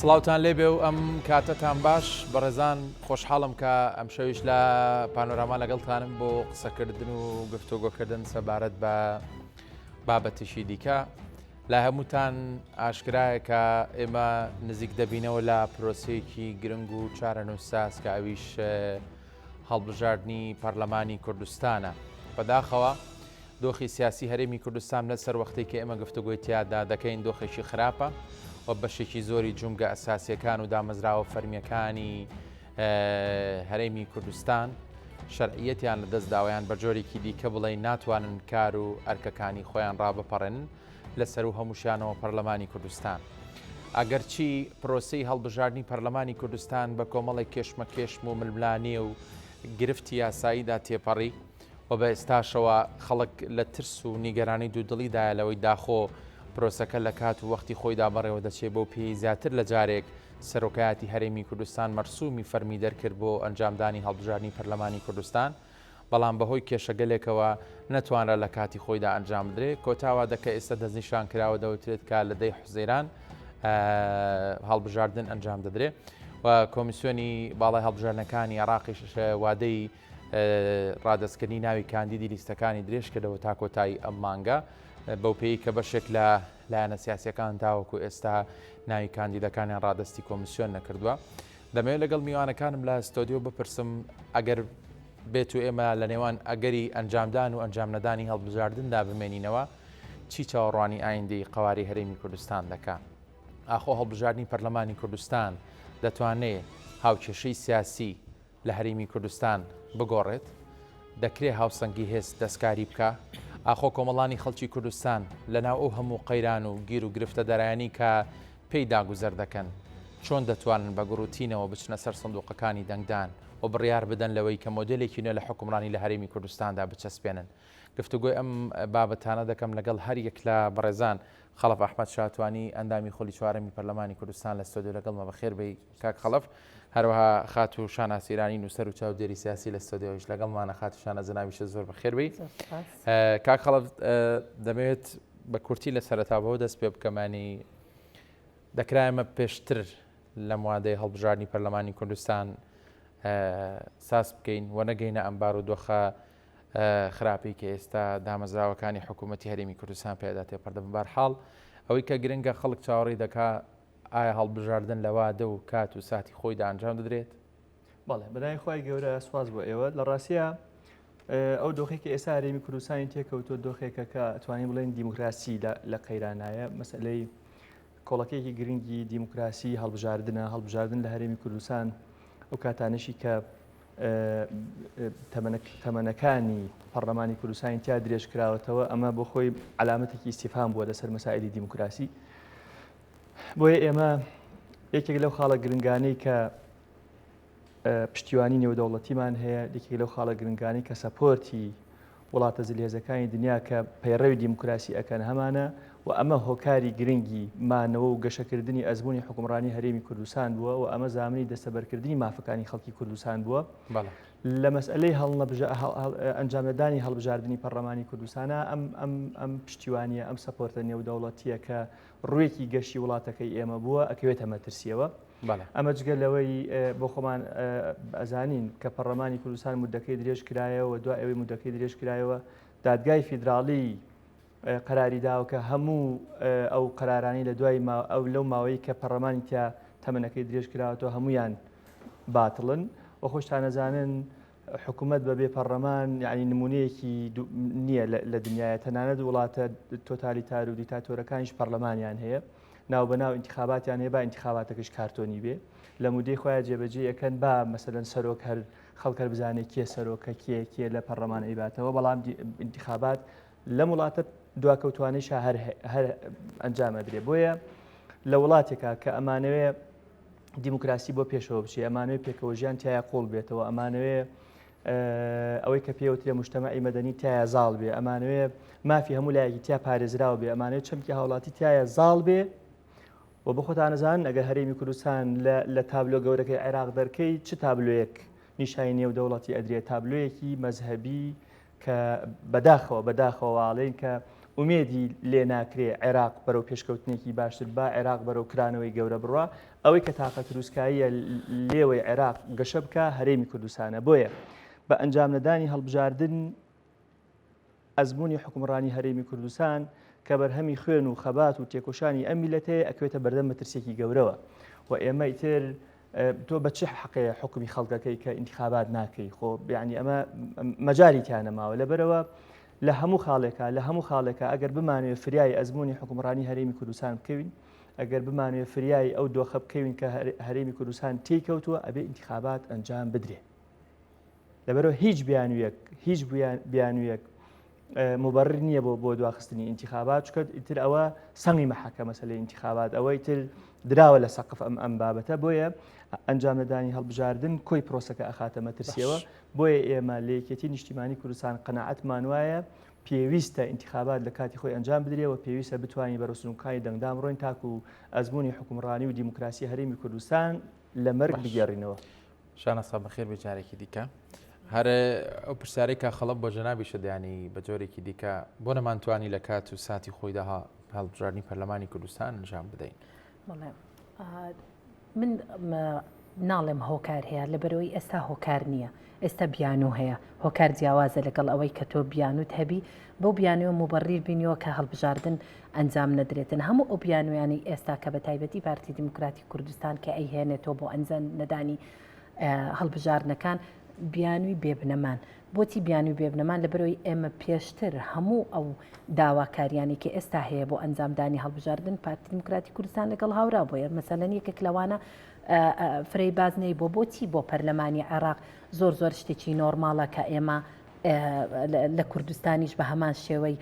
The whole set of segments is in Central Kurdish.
سڵاوتان لێبێ و ئەم کاتەتان باش بەڕێزان خۆشحاڵم کە ئەمشەویش لە پانۆراما لەگەڵتانم بۆ قسەکردن و گفتۆگۆکردن سەبارەت بە بابەتێکی دیکە لای هەمووتان ئاشکرایە کە ئێمە نزیک دەبینەوە لە پرۆسەیەکی گرنگ و چارەنووسساز کە ئەویش هەڵبژاردنی پەرلەمانی کوردستانە. بەداخەوە دۆخی سیاسی هەرێمی کوردستان لە سەروەختەی کە ئێمە گفتوگۆی تیادا دەکەین دۆخێکی خراپە و بەشێکی زۆری جومگە ئەساسیەکان و دامەزراوە فەرمیەکانی هەرێمی کوردستان شەرعیەتیان لە دەست داوەیان بە جۆرێکی دیکە بڵێ ناتوانن کار و ئەرکەکانی خۆیان ڕابپەڕێنن لە سەروو هەمووشیانەوە پەرلەمانی کوردستان. ئەگەرچی پرۆسەی هەڵبژاردنی پەرلەمانی کوردستان بە کۆمەڵێک کێشمەکێشم و ململانێ و گرفتی یاساییدا تێپەڕی و بە ئێستاشەوە خەڵک لە ترس و نیگەرانی دوودڵیدایە لەوەی داخۆ پرۆسەکە لە کات و وەختی خۆیدا بەڕێوە دەچێ بەو پێی زیاتر لە جارێک سەرۆکایەتی هەرێمی کوردستان مەرسومی فەرمی دەرکرد بۆ ئەنجامدانی هەڵبژاردنی پەرلەمانی کوردستان بەڵام بەهۆی کێشەگەلێکەوە نەتوانرا لە کاتی خۆیدا ئەنجام بدرێت، کۆتا وادە کە ئێستا دەستنیشان کراوە دەوترێت کە لە دەی حوزەیران هەڵبژاردن ئەنجام دەدرێت و کۆمیسیۆنی باڵای هەڵبژاردنەکانی عێراقیش وادەی ڕادەستکردنی ناوی کاندیدی لیستەکانی درێژ کردەوە تا کۆتایی ئەم مانگە بەو پێی کە بەشێک لە لایەنە سیاسەکان تاوەکو ئێستا ناوی کاندیدەکانیان ڕادەستی کۆمیسیۆن نەکردووە. دەمەوێت لەگەڵ میوانەکانم لە ستۆدیۆ بپرسم ئەگەر بێت و ئێمە لە نێوان ئەگەری ئەنجامدان و ئەنجامنەدانی هەڵبژاردندا بمێنینەوە چی چاوەڕوانی ئایندەی قەوارەی هەرێمی کوردستان دەکا؟ ئاخۆ هەڵبژاردنی پەرلەمانی کوردستان دەتوانێ هاوکێشەی سیاسی لە هەرێمی کوردستان بگۆڕێت؟ دەکرێ هاوسەنگی هێز دەستکاری بکا؟ ئاخۆ کۆمەڵانی خەڵکی کوردستان لەناو ئەو هەموو قەیران و گیر و گرفتە دارایانەی کە پێیدا گوزەر دەکەن، چۆن دەتوانن بە گوڕوتینەوە بچنە سەر سندوقەکانی دەنگدان و بڕیار بدەن لەوەی کە مۆدێلێکی نوێ لە حوکمڕانی لە هەرێمی کوردستاندا بچەسپێنن؟ گفتوگۆی ئەم بابەتانە دەکەم لەگەڵ هەر یەک لە بەڕێزان خەڵەف ئەحمەد شاتوانی ئەندامی خولی چوارەمی پەرلەمانی کوردستان لە ستۆدیۆ لەگەڵمە بەخێر بێی کاک خەڵەف هەروەها خاتوو شاناز ئیرانی نووسەر و چاودێری سیاسی لە ستۆدیۆیش لەگەڵمانە خاتوو شاناز جەنابیشت زۆر بەخێر بێی کاک خەڵەف دەمەوێت بە کورتی لە سەرەتا بەوە دەست پێ بکەمانی دەکرا ئێمە پێشتر لەم وادەی هەڵبژاردنی پەرلەمانی کوردستان ساز بکەین و نەگەینە ئەم بارودۆخە خراپەی کە ئێستا دامەزراوەکانی حکوومەتی هەرێمی کوردستان پێدا تێپەڕ دەبن بارحاڵ ئەوەی کە گرنگە خەڵک چاوەڕێی دەکا ئایا هەڵبژاردن لە وادە و کات و ساتی خۆیدا ئەنجام دەدرێت؟ بەڵێ بەناوی خوای گەورە سوپاس بۆ ئێوە لە ڕاستیا ئەو دۆخێک کە ئێستا هەرێمی کوردستانی تێکەوتووە دۆخێکە کە توانین بڵێن دیموکراسی لە قەیرانایە مەسلەی کۆڵەکەیەکی گرنگی دیموکراسی هەڵبژاردنە هەڵبژاردن لە هەرێمی کوردستان ئەو کاتانەشی کە تەمەنەکانی پەرلەمانی کوردستانی تیا درێژ کراوەتەوە ئەمە بۆ خۆی علامەتێکی ئیسیفام بووە لەسەر مەسائلی دیموکراسی بۆیە ئێمە یەکێک لەو خاڵە گرنگانەی کە پشتیوانی نێودەوڵەتیمان هەیە، یەکێک لەو خاڵە گرنگانەی کە support ی وڵاتە زلهێزەکانی دنیا کە پەیڕەوی دیموکراسی ئەکەن هەمانە و ئەمە هۆکاری گرنگی مانەوە و گەشەکردنی ئەزموونی حوکمڕانی هەرێمی کوردستان بووە و ئەمە زامنی دەستەبەرکردنی مافەکانی خەڵکی کوردستان بووە. لە مەسئەلەی ئەنجامنەدانی هەڵبژاردنی پەڕلەمانی کوردستانە ئەم ئەم ئەم پشتیوانیە ئەم support ە نێودەوڵەتیە کە ڕوویەکی گەشی وڵاتەکەی ئێمە بووە ئەکەوێتە مەترسیەوە. ئەمە جگە لەوەی بۆ خۆمان ئەزانین کە پەڕلەمانی کوردستان مودەکەی درێژ کرایەوە دوای ئەوەی مودەکەی درێژ کرایەوە دادگای فیدراڵی قەراری داوە کە هەموو ئەو قەرارانەی لە دوای ئەو لەو ماوەی کە پەڕلەمانی تیا تەمەنەکەی درێژ کراوەتەوە هەمویان باتڵن و خۆشتانەزانن حکوومەت بەبێ پەڕلەمان یعنی نمونەیەکی نییە لە دنیاە تەنانەت وڵاتە تۆتالیتار و دیکتاتۆرەکانیش پەرلەمانیان هەیە ناوبەناو ئینتخاباتیان هەیە با ئینتخاباتەکەش کارتۆنی بێ لە مودەی خۆیان جێبەجێ ئەکەن با مەسەلەن سەرۆک هەر خەڵک هەر بزانێ کێ سەرۆکە کێ کێ لە پەڕلەمان ئەیباتەوە بەڵام ئینتخابات لەم وڵاتە دواکەوتوانەیشا هەر هەر ئەنجام ئەدرێ بۆیە لە وڵاتێکا کە ئەمانەوێ دیموکراسی بۆ پێشەوە بچێ ئەمانەوێ پێکەوە ژیان تایە قوڵ بێتەوە ئەمانەوێ ئەوەی کە پێوترێ مجتەمەعی مەدەنی تایە زاڵ بێ ئەمانەوێ مافی هەموو لایەکی تیا پارێزراو بێ ئەمانەوێ چەمکی هاوڵاتی تایە زاڵ بێ و بۆ خۆتانەزانن ئەگەر هەرێمی کوردستان لە تابلۆ گەورەکەی عێراق دەرکەی چ تابلۆیەک نیشانی نێودەوڵەتی ئەدرێ تابلۆیەکی مەزهەبی کە بەداخەوە بەداخەوە واڵێن کە ئومێدی لێ ناکرێ عێراق بەرەو پێشکەوتنێکی باشتر با عێراق بەرەو کرانەوەی گەورە بڕوا ئەوەی کە تاقە تروسکاییە لێوەی عێراق گەشە بکا هەرێمی کوردستانە بۆیە بە ئەنجام نەدانی هەڵبژاردن ئەزموونی حوکمڕانی هەرێمی کوردستان کە بەرهەمی خوێن و خەبات و تێکۆشانی ئەم میللەتەیە ئەکەوێتە بەردەم مەترسیەکی گەورەوە و ئێمە ئیتر تۆ بە چ حەقەیە حوکمی خەڵکەکەی کە ئینتخابات ناکەی خۆ بیانی ئەمە مەجاری تیا نەماوە لەبەرەوە لە هەموو خاڵێکا لە هەموو خاڵێکا ئەگەر بمانەوێت فریای ئەزموونی حوکمڕانی هەرێمی کوردستان بکەوین ئەگەر بمانەوێت فریای ئەو دۆخە بکەوین کە هەرێمی کوردستان تێی کەوتووە ئەبێ ئینتخابات ئەنجام بدرێ لەبەرەوە هیچ بیانویەک هیچ بیانویەک مبرر نییە بۆ بۆ دواخستنی ئینتخابات چکە ئیتر ئەوە سەنگی مەحەکە مەسەلەی ئینتخابات ئەوە ئیتر دراوە لە سەقف ئەم ئەم بابەتە بۆیە ئەنجام نەدانی هەڵبژاردن کۆی پرۆسەکە ئەخاتە مەترسیەوە بۆیە ئێمە لە یەکێتی نیشتیمانی کوردستان قەناعەتمان وایە پێویستە ئینتخابات لە کاتی خۆی ئەنجام بدرێ و پێویستە بتوانین بەرەو سنوورەکانی دەنگدان بڕۆین تاکو ئەزموونی حوکمڕانی و دیموکراسی هەرێمی کوردستان لە مەرگ بگێڕینەوە. شانە سا بەخێر بێ جارێکی دیکە هەر ئەو پرسیارەی کە خەڵک بۆ جەنابیشە دەیانی بە جۆرێکی دیکە بۆ نەمانتوانی لە کات و ساتی خۆیدا هەڵبژاردنی پەرلەمانی کوردستان ئەنجام بدەین. من ناڵێم هۆکار هەیە لەبەرەوەی ئێستا هۆکار نییە ئێستا بیانوو هەیە هۆکار جیاوازە لەگەڵ ئەوەی کە تۆ بیانوت هەبی بەو بیانووە موبەڕیر بینیەوە کە هەڵبژاردن ئەنجام نەدرێتن هەموو ئەو بیانویانەی ئێستا کە بە تایبەتی پارتی دیموکراتی کوردستان کە ئەیهێنێتەوە بۆ ئەنجام نەدانی هەڵبژاردنەکان بیانووی بێبنەمان بۆچی بیانووی بێبنەمان لەبەرەوەی ئێمە پێشتر هەموو ئەو داواکاریانی کە ئێستا هەیە بۆ ئەنجامدانی هەڵبژاردن پارتی دیموکراتی کوردستان لەگەڵ هاورا بۆیە مەسەلەن یەکێک لەوانە فرەی بازنەی بۆ بۆچی بۆ پەرلەمانی عێراق زۆر زۆر شتێکی نۆرماڵە کە ئێمە لە کوردستانیش بە هەمان شێوەی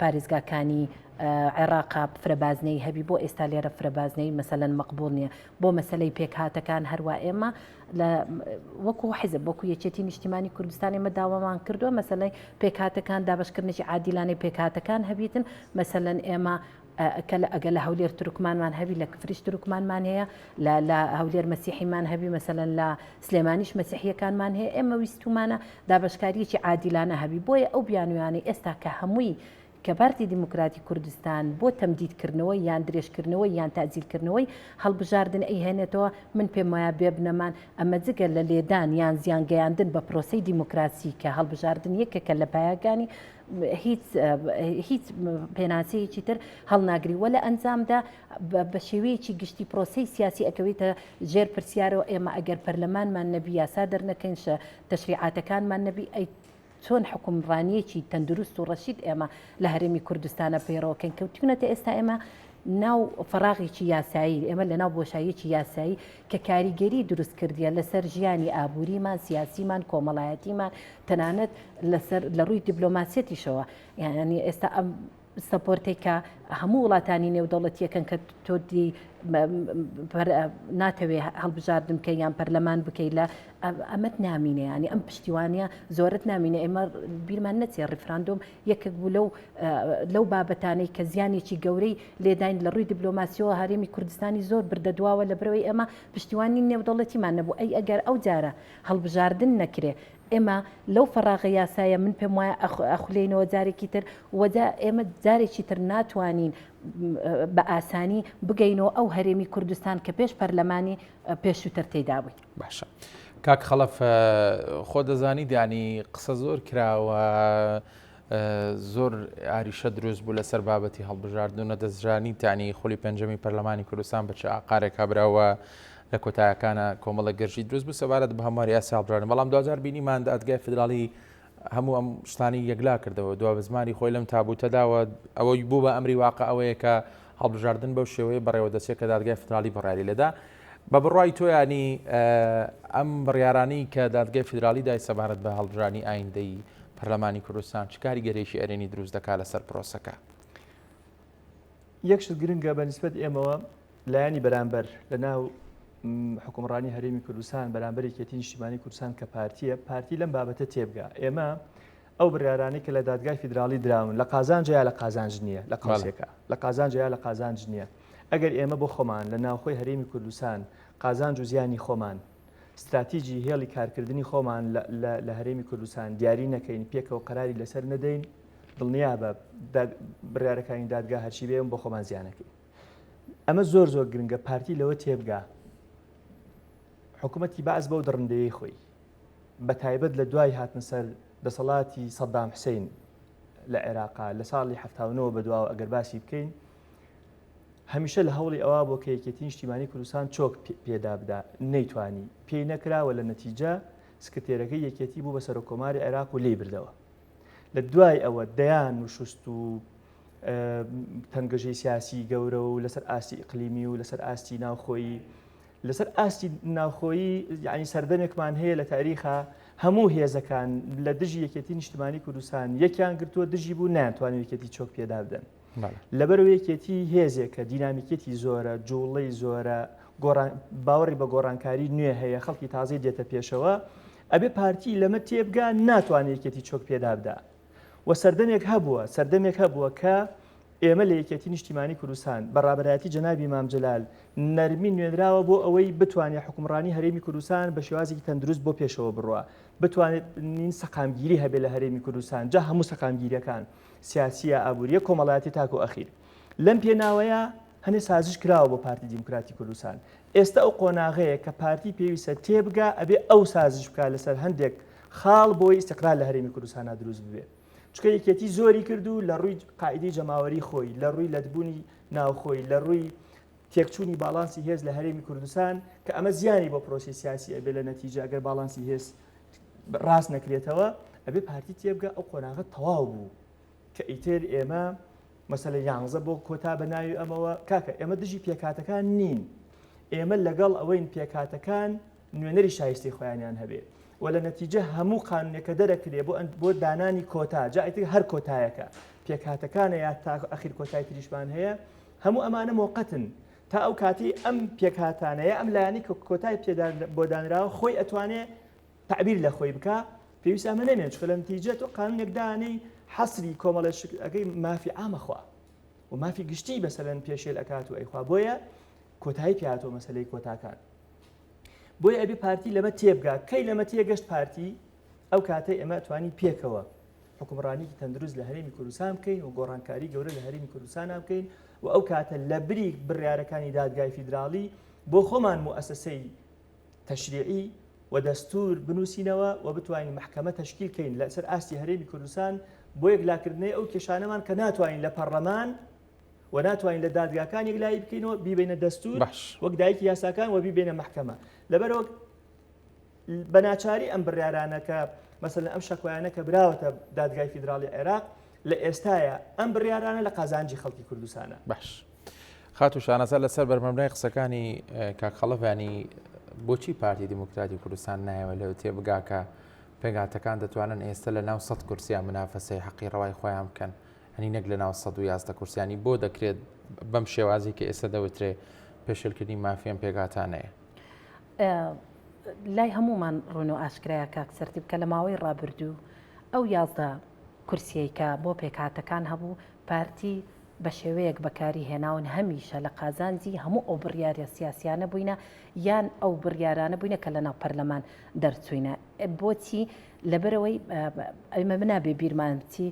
پارێزگاکانی عێراقا فرە بازنەی هەبی بۆ ئێستا لێرە فرە بازنەی مەسەلەن مەقبول نییە بۆ مەسلەی پێکهاتەکان هەروە ئێمە لە وەکو حزب وەکو یەکێتی نیشتیمانی کوردستان ئێمە داوامان کردووە مەسلەی پێکهاتەکان دابشکردنێکی عادیلانەی پێکهاتەکان هەبیتن مەسەلەن ئێمە کە لە ئەگەر لە هەولێر تورکمانمان هەبی لە کفریش تورکمانمان هەیە لە لە هەولێر مەسیحیمان هەبی مەسەلەن لە سلێمانیش مەسیحیەکانمان هەیە ئێمە ویستومانە دابەشکاریەکی عادیلانە هەبی بۆیە ئەو بیانویانەی ئێستا کە هەمووی کە پارتی دیموکراتی کوردستان بۆ تەمدیدکردنەوەی یان درێژکردنەوەی یان تەئجیلکردنەوەی هەڵبژاردن ئەیهێنێتەوە من پێم وایە بێبنەمان ئەمە جگە لە لێدان یان زیان گەیاندن بە پرۆسەی دیموکراسی کە هەڵبژاردن یەکێکە لە پایەکانی هیچ هیچ پێناسەیەکی تر هەڵناگری وە لە ئەنجامدا بە شێوەیەکی گشتی پرۆسەی سیاسی ئەکەوێتە ژێر پرسیارەوە ئێمە ئەگەر پەرلەمانمان نەبی یاسا دەرنەکەین تەشریعاتەکانمان نەبی ئەی چۆن حکومڕانیەکی تەندروست و ڕەشید ئێمە لە هەرێمی کوردستانە پەیڕەوەکەین کەوتونەتە ئێستا ئێمە ناو فەراغێکی یاسایی ئێمە لە ناو بۆشاییەکی یاسایی کە کاریگەری دروست کردیە لەسەر ژیانی ئابووریمان سیاسیمان کۆمەڵایەتیمان تەنانەت لەسەر لە ڕووی دیبلۆماسیەتیشەوە یعنی ئێستا ئەم سەپۆرتێک کە هەموو وڵاتانی نێودەوڵەتیەکەن کە تۆ دی ناتەوێ هەڵبژاردن بکەی یان پەرلەمان بکەی لە ئەمەت نامینێ ینی ئەم پشتیوانە زۆرت نامینێ ئێمە بیرمان نەچێ ڕیفراندۆم یەکێک بوو لەو لەو بابەتانەی کە زیانێکی گەورەی لێداین لە ڕووی دیبلۆماسیەوە هەرێمی کوردستانی زۆر بردە دواوە لە برەوەی ئێمە پشتیوانی نێودەوڵەتیمان نەبوو ئەی ئەگەر ئەو جارە هەڵبژاردن نەکرێ ئێمە لەو فەراغە یاسایە من پێم وایە ئەخولێینەوە جارێکی تر و ئێمە جارێکی تر ناتوانین بە ئاسانی بگەینەوە ئەو هەرێمی کوردستان کە پێش پەرلەمانی پێشووتر تێیدا بووین. باشە کاک خەڵەف خۆ دەزانی دیانی قسە زۆر کراوە زۆر ئاریشە دروست بوو لەسەر بابەتی هەڵبژاردن و نەدەسترانی تانی خولی پێنجەمی پەرلەمانی کوردستان بە چ ئاقارێک هەبراوە لە کۆتایەکانە کۆمەڵە گرژی دروست بوو سەبارەت بە هەمواری یاسای هەڵبژاردن بەڵام دواجار بینیمان دادگای فیدراڵی هەموو ئەم شتانی یەکلا کردەوە دوا بە زمانی خۆی لەم تابوتەداوە ئەوەی بوو بە ئەمری واقع ئەوەیە کە هەڵبژاردن بەو شێوەیە بەڕێوە دەچێت کە دادگای فیدراڵی بڕیاری لێدا بە بڕوای تۆ ینی ئەم بڕیارانەی کە دادگای فیدراڵی دای سەبارەت بە هەڵبژاردنی ئایندەی پەرلەمانی کوردستان چ کاریگەرێکی ئەرێنی دروست دەکات لەسەر پرۆسەکە؟ یەک شت گرنگە بە نسبەت ئێمەوە لایەنی بەرامبەر لە ناو حکومڕانی هەرێمی کوردستان بەرامبەر یەکێتی نیشتیمانی کوردستان کە پارتیە پارتی لەم بابەتە تێبگا ئێمە ئەو بڕیارانەی کە لە دادگای فیدراڵی دراون لە قازانجە یا لە قازانج نییە لە قەوسێکە لە قازانجە یا لە قازانج نییە ئەگەر ئێمە بۆ خۆمان لە ناوخۆی هەرێمی کوردستان قازانج و زیانی خۆمان ستراتیجی هێڵی کارکردنی خۆمان لە هەرێمی کوردستان دیاری نەکەین پێکەوە قەراری لەسەر نەدەین. دڵنیابە بڕیارەکانی دادگا هەرچی بێ بۆ خۆمان زیانەکەی ئەمە زۆر زۆر گرنگە پارتی لەوە تێبگا حکوومەتی بەعس بەو دڕندەیەی خۆی بە تایبەت لە دوای هاتنە سەر دەسەڵاتی سەدام حسین لە عێراقا لە ساڵی 79 بەدواوە ئەگەر باسی بکەین هەمیشە لە هەوڵی ئەوە بۆ کە یەکێتی نیشتیمانی کوردستان چۆک پێدا بدا نەیتوانی پێی نەکراوە لە نەتیجە سکرتێرەکەی یەکێتی بوو بە سەرۆککۆماری عێراق و لێی بردەوە لە دوای ئەوە دەیان نوشوست و تەنگەژەی سیاسی گەورە و لەسەر ئاستی ئیقلیمی و لەسەر ئاستی ناوخۆیی لەسەر ئاستی ناوخۆیی یعنی سەردەمێکمان هەیە لە تاریخا هەموو هێزەکان لە دژی یەکێتی نیشتمانی کوردستان یەکیان گرتووە دژی بوو ناتوانێت یەکێتی چۆک پێدا بدەن لەبەرەوە یەکێتی هێزێکە دینامیکێتی زۆرە جوڵەی زۆرە گۆڕان باوەڕی بە گۆڕانکاری نوێ هەیە خەڵکی تازەی دێتە پێشەوە ئەبێ پارتی لەمە تێبگا ناتوانێت یەکێتی چۆک پێدا بدا و سەردەمێک هەبووە سەردەمێک هەبووە کە ئێمە لە یەکێتی نیشتیمانی کوردستان بە ڕابەرایەتی جەنابی مام جەلال نەرمی نوێنراوە بۆ ئەوەی بتوانێت حکومڕانی هەرێمی کوردستان بە شێوازێکی تەندروست بۆ پێشەوە بڕوا بتوانین سەقامگیری هەبێ لە هەرێمی کوردستان جا هەموو سەقامگیریەکان سیاسیە ئابووریە کۆمەڵایەتی تاکو ئەخیر لەم پێناوەیە هەنێ سازش کراوە بۆ پارتی دیموکراتی کوردستان ئێستا ئەو قۆناغەیە کە پارتی پێویستە تێبگا ئەبێ ئەو سازش بکا لەسەر هەندێک خاڵ بۆی ئیستقرار لە هەرێمی کوردستانا دروست ببێ چونکە یەکێتی زۆری کرد و لە ڕووی قاعدەی جەماوەری خۆی لە ڕووی لەتبوونی ناوخۆی لە ڕووی تێکچوونی باڵانسی هێز لە هەرێمی کوردستان کە ئەمە زیانی بۆ پرۆسی سیاسی ئەبێ لە نەتیجە ئەگەر باڵانسی هێز ڕاست نەکرێتەوە ئەبێ پارتی تێبگە ئەو قۆناغە تەواو بوو کە ئیتر ئێمە مەسەلە یانزە بۆ کۆتا بە ناوی ئەمەوە کاکە ئێمە دژی پێکهاتەکان نین ئێمە لەگەڵ ئەوەین پێکهاتەکان نوێنەری شایستەی خۆیانیان هەبێ و لە نەتیجە هەموو قانونێکە دەرەکرێ بۆ بۆ دانانی کۆتا جا ئیتر هەر کۆتایەکە پێکهاتەکانە یا تا ئەخیر کۆتای تریشمان هەیە هەموو ئەمانە مۆقەتن تا ئەو کاتی ئەم پێکهاتانەیە ئەم لایەنی کە کۆتای پێدا بۆ دانراوە خۆی ئەتوانێ تەعبیر لە خۆی بکا پێویستە ئەمە نەمێن چونکە لە نتیجە تۆ قانونێک دانێی حەسری کۆمەڵێ شک ئەکەی مافی عامە خوا و مافی گشتی بەسەلەن پێشێل ئەکات و ئەیخوا بۆیە کۆتایی پیاتۆ مەسلەی کۆتاکان بۆیە ئەبێ پارتی لەمە تێبگا کەی لەمە تێگەشت پارتی ئەو کاتەی ئێمە توانی پێکەوە حکومڕانیکی تەندروست لە هەرێمی کوردستان بکەین و گۆڕانکاری گەورە لە هەرێمی کوردستان بکەین و ئەو کاتە لە بری بڕیارەکانی دادگای فیدراڵی بۆ خۆمان موئەسەسەی تەشریعی و دەستوور بنووسینەوە و بتوانین مەحکەمە تەشکیل کەین لەسەر ئاستی هەرێمی کوردستان بۆ یەکلاکردنەوەی ئەو کێشانەمان کە ناتوانین لە پەڕلەمان و ناتوانین لە دادگاکان یەکلایی بکەینەوە بیبینە دەستور باش. وەک دایکی یاساکان و بیبینە مەحکەمە لەبەرەوە بە ناچاری ئەم بڕیارانە کە مەسەلەن ئەم شەکوایانە کە براوەتە دادگای فیدراڵی عێراق لە ئێستایا ئەم بڕیارانە لە قازانجی خەڵکی کوردستانە. باش. خاتوو شانەزا لەسەر بەرمەبنای قسەکانی کاک خەڵەف ینی بۆچی پارتی دیموکراتی کوردستان نایەوە لەوە تێبگا کە پێکهاتەکان دەتوانن ئێستا لە ناو سەد کورسیان منافەسەی حەقی ڕەوای خۆیان بکەن هەنی نەک لە ناو 111 کورسیانی بۆ دەکرێت بەم شێوازی کە ئێستا دەوترێ پێشێلکردنی مافیان پێکهاتانەیە لای هەمومان ڕوون و ئاشکرایە کاک سەرتیپ کە لە ماوەی ڕابردوو ئەو 11 کورسیەی کە بۆ پێکهاتەکان هەبوو پارتی بە شێوەیەک بەکاری هێناون هەمیشە لە قازانجی هەموو ئەو بڕیارە سیاسیانە بووینە یان ئەو بڕیارانە بووینە کە لەناو پەرلەمان دەرچووینە بۆچی لەبەرەوەی ئەمە نابێ بیرمان بچی